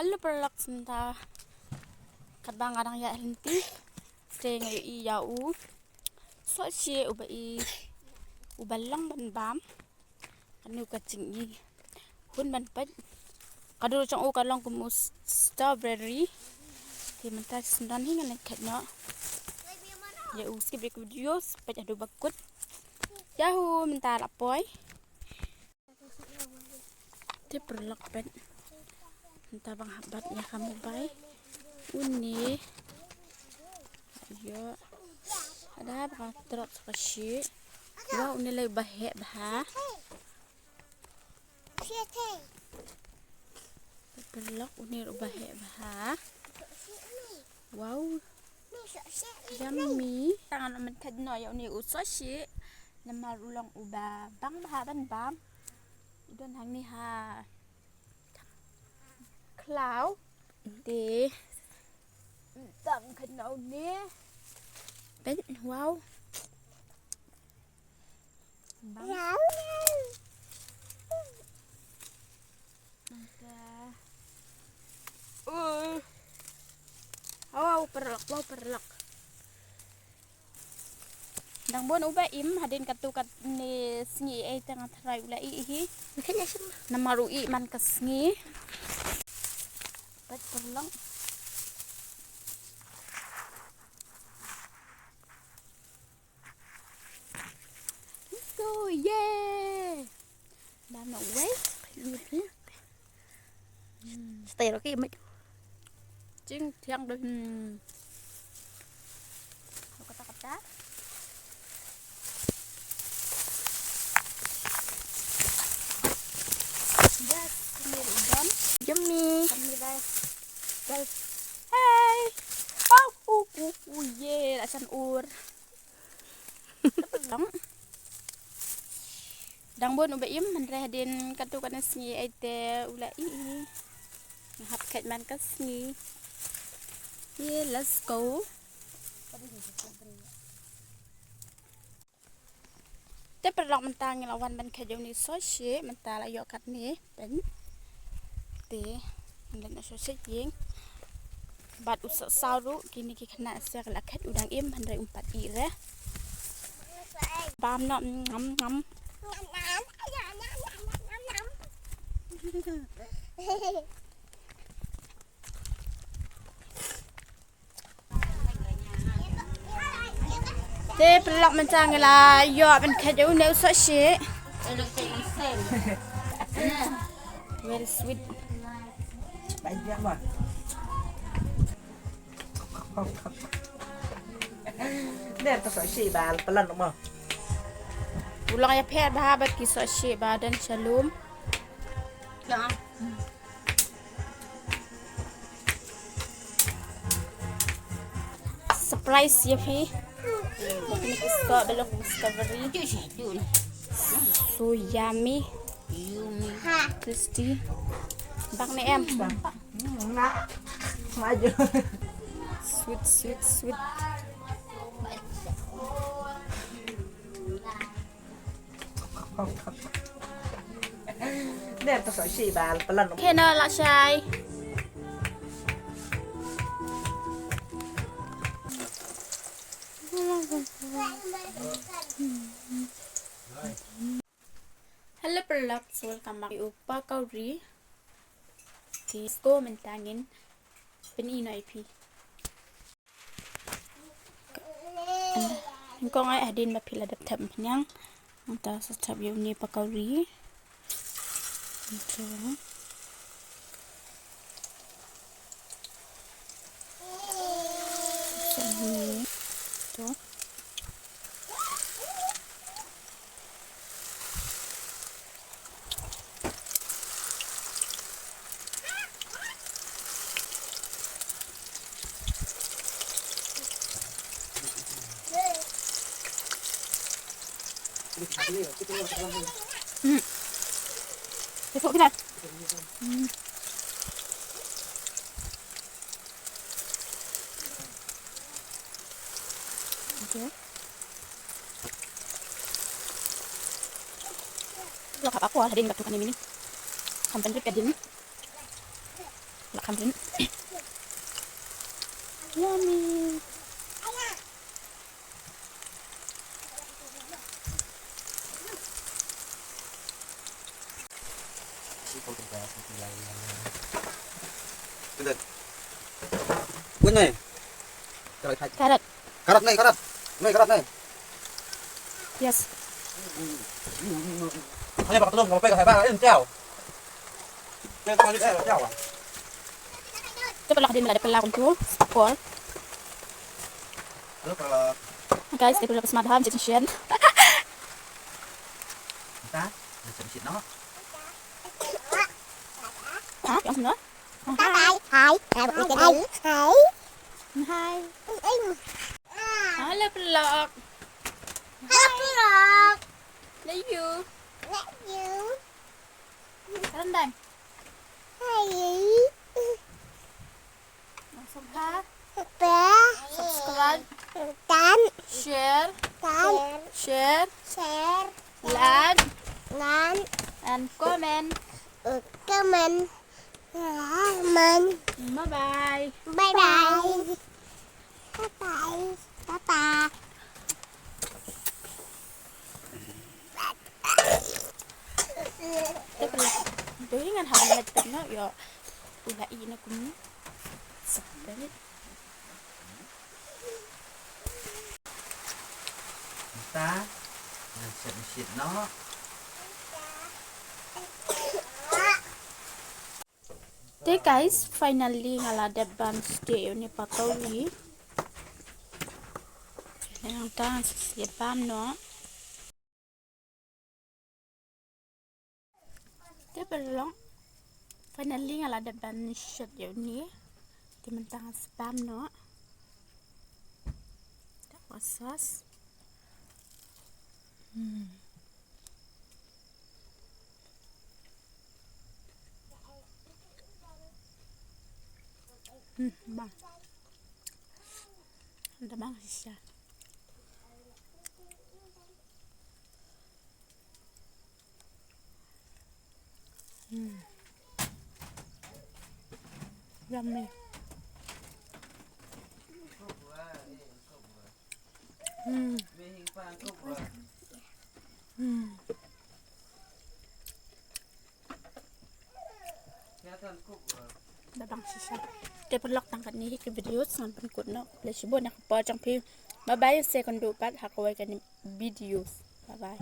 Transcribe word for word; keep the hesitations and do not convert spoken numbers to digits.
Hello paralok, mynta katba nga dang ïaid lynti te nga ïohi ïa u sohshit uba i, uba long ban bam. Kane ka jingïaid hun ban peit. Ka dur jong u ka long kum u strawberry. Te mynta sngewdon hi ngan leit kheit noh ïa u. Skip ïa ka video, peit haduh ba kut. Yahoo, mynta la poi. Te paralok peit. Mynta ba nga hap bat ïa ka mobile. Une. Ïa. Ada ba ka trok ka shi. Wa une lei ba heh bha. Paralok, une ruh ba heh bha. Wow. Yummy. Tang ngan ym kheit noh ïa une u sohshit. Namar u long uba bang bha ban bam. U don hangne ha khlaw. Te tang kheit noh une. Peit, wow. Bang. Nangta. Uh. Wow, paralok, wow, paralok. Dang bun uba im, hadien katto katne sngi ei te nga tharai u la ih hi. Namar u ih man ka sngi. Peit paralok. So, yeah. Bam noh uwei. Stay roki mai. Jingthiang dei. Hmm. Kata kata. Yes, ini udon. Yummy. Kami guys. Guys. Hey. Oh, uh, uh, uh, yeah, la san ur. Dang. Dang bun uba im, hynrei hadien katto katne sngi ei te u la ih. Nga hap kheit man ka sngi. Yeah, let's go. Te paralok, mynta ngi la wan ban kheit ïa une u sohshit, mynta la ïoh katne. Peit. Te ngi leit noh sha shit ïing. Bad u sohsaw ruh, kine ki khynnah sha ka la kheit, u dang im, hynrei um pat ih re. Bam noh, ngam ngam. Te paralok, mynta ngi la ïoh ban kheit ïa une u sohshit. Very sweet. Dei ka sohshit ba la palan mo. U long ïapher bha bad ki sohshit ba don sha lum. Surprise ïa phi. Ïa kine ki sohshit ba long discovery. So yummy. Yummy. Tasty. Bang ne em. Sweet, sweet, sweet. Dei ka sohshit ba la palan. Kena la shai. Hello paralok, welcome back to pakori. Let's go, mynta ngin pyni noh ïa phi. Nyngkong ai hadien ba phi la dep thep mynhynnin, mynta sa thep ïa une pakori. Mynta. Sa une. To. Hmm. Besok kita. Hmm. Okay. Lo ka pa ko hadien katto katne minit. Khamtam rit ka dien. Lah kan din. Yummy. Win nai. Karat. Karat nai, karat. Nai, karat nai. Yes. Hanya pakai telur, kalau pegang hebat, ini ciao. Pegang telur, ciao. Te paralok, hadien ba la dep kylla kumtu, por. Halo paralok. Guys, te paralok, smat ham, jin shen. Kita, jin shen noh. Ha, yang sana? Hi. Hi. Hi. Hi. Hi. Halo paralok. Halo paralok. Love you. Love you. Rendang. Hi. Langsung ha. Subscribe. Dan. Share. Dan. Share. Share. Like. Like. And comment. Comment. Comment. Bye bye. Bye bye. Bye bye. Bye bye. Te paralok. Te ngan hap lait pet noh ïa. U la ïeh na kumne. Sak balik. Mynta ngan shet mynshiet noh. Te guys, finally nga la dep ban sdeh ïa une u patau ri. Nangta ngan sa sdeh bam noh. Te paralok, finally nga la dep ban shet ïa une. Te mynta ngan sa bam noh. Te was was. Hmm. Hmm, bang. Ynda bang shisha. Hmm. Yummy. Hmm. Hmm. Da bang shisha. Te paralok, tang katne hi ka video ngan pynkut noh. Khublei shibun ïa ka por jong phi. Bye bye, sa ïakynduh pat ha kawei ka video. Bye bye.